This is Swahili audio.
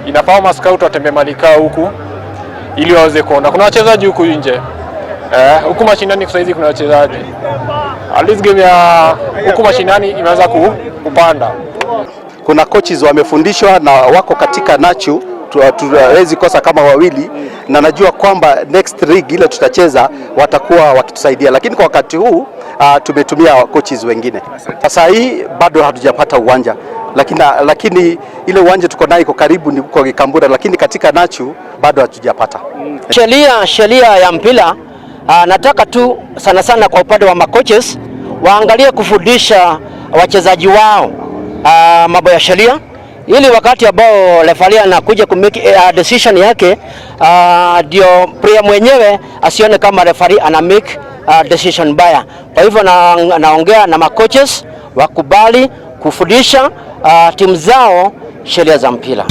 Inafaa ma scout watembee malika huku ili waweze kuona kuna wachezaji huku nje, huku mashinani sasa hizi kuna wachezaji. At least game ya huku mashinani imeanza kupanda. Kuna coaches wamefundishwa na wako katika Nachu, tuwezi kosa kama wawili, na najua kwamba next league ile tutacheza watakuwa wakitusaidia, lakini kwa wakati huu tumetumia coaches wengine. Sasa hii bado hatujapata uwanja, lakini ile uwanja tuko nayo iko karibu, ni kwa Kambura, lakini katika Nachu bado hatujapata. Sheria ya mpira, nataka tu sana sana kwa upande wa macoaches waangalie kufundisha wachezaji wao mambo ya sheria ili wakati ambao referee anakuja ku make decision yake, ndio player mwenyewe asione kama referee ana make decision mbaya. Kwa hivyo naongea na macoaches wakubali kufundisha timu zao sheria za mpira.